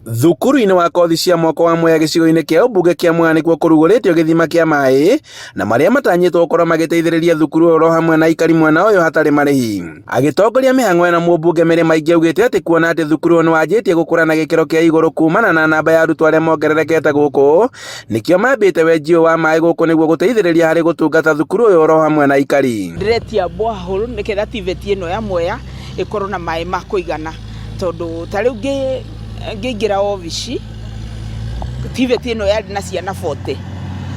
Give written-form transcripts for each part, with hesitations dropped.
Thukuru-inĩ wa kothi cia moko wa Mwea gĩcigo-inĩ kĩa ũmbunge kĩa Mwea nĩkuo kũrugũrĩtio gĩthima kĩa maĩ na marĩa matanyĩtwo gũkorwo magĩteithĩrĩria thukuru ũyũ oro hamwe na aikari mwena ũyũ hatarĩ marĩhi. Agĩtongoria mĩhang'o ĩno mũmbunge Mary Maingi augĩte atĩ kuona atĩ thukuru ũyũ nĩwanjĩtie gũkũra na gĩkĩro kĩa igũrũ kumana na namba ya arutwo arĩa mongererekete gũkũ nĩkĩo mambĩte wenji ũyũ wa maĩ gũkũ nĩguo gũteithĩrĩria harĩ gũtungata thukuru ũyũ oro hamwe na aikari. Ndĩretia borehole nĩgetha TVET ĩno ya Mwea ĩkorwo na maĩ ma kũigana, tondũ ta rĩu ngĩingĩra obici TVET ĩno yarĩ na ciana 40,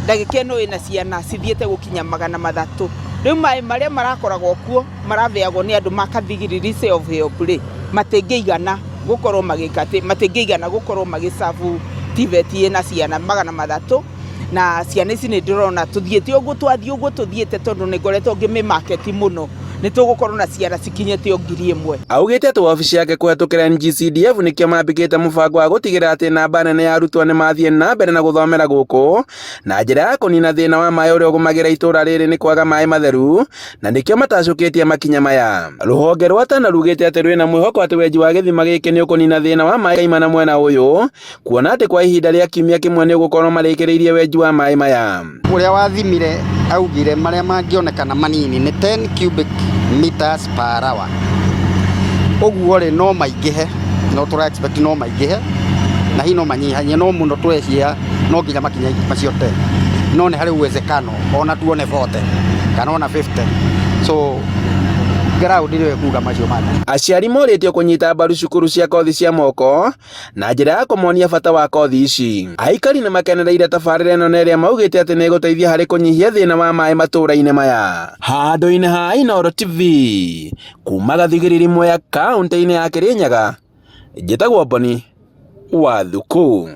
ndagĩka ĩno ĩna ciana cithiĩte gũkinya 300. Rĩu maĩ marĩa marakoragwo kuo maratheagwo nĩ andũ ma Kathigiriri self help rĩ, matingĩigana gũkorwo magĩka atĩ, matingĩigana gũkorwo magĩ serve TVET ĩna ciana 300. Na ciana ici nĩ ndĩrona tũthiĩte ũguo, twathiĩ ũguo tũthiĩte, tondũ nĩ ngoretwo ngĩmĩ market mũno, nĩ tũgũkorwo na ciana cikinyĩte o 1000. Augĩte atĩ wabici yake kũhetũkĩra NGCDF nĩkĩo mambĩkĩte mũbango wa gũtigĩrĩra atĩ namba nene ya arutwo nĩ mathiĩ na mbere na gũthomera gũkũ na njĩra ya kũnina thĩna wa maĩ ũrĩa ũgũmagĩra itũra rĩrĩ nĩ kwaga maĩ matheru, na nĩkĩo matacũkĩtie makinya maya. Rũhonge rwa Tana rugĩte atĩ rwĩna mwĩhoko atĩ wenji wa gĩthima gĩkĩ nĩ ũkũnina thĩna wa maĩ kaimana mwena ũyũ, kuona atĩ kwa ihinda rĩa kiumia kĩmwe nĩ ũgũkorwo marĩkĩrĩirie wenji wa maĩ maya. Ũrĩa wathimire augire marĩa mangĩonekana manini nĩ 10 cubic meters per hour. Ũguo rĩ, no maingĩhe, no tũra expect no maingĩhe na hihi no manyihanyie, no mũno tũreciria no nginya makinye macio 10, no nĩ harĩ uwezekano ona tuone 40 kana ona 50, so ground nĩyo ĩkuga macio mangĩ. Aciari morĩtio kũnyita mbaru cukuru cia kothi cia moko na njĩra ya kũmonia bata wa kothi ici. Aikari nĩ makenereire tabarĩra ĩno na ĩrĩa maugĩte atĩ nĩ ĩgũteithia harĩ kũnyihia thĩna wa maĩ matũũra-inĩ maya. Handũ-inĩ ha Inooro TV kuma Gathigiriri Mwea kaũntĩ-inĩ ya Kĩrĩnyaga, njĩtagwo Boni wa Thuku.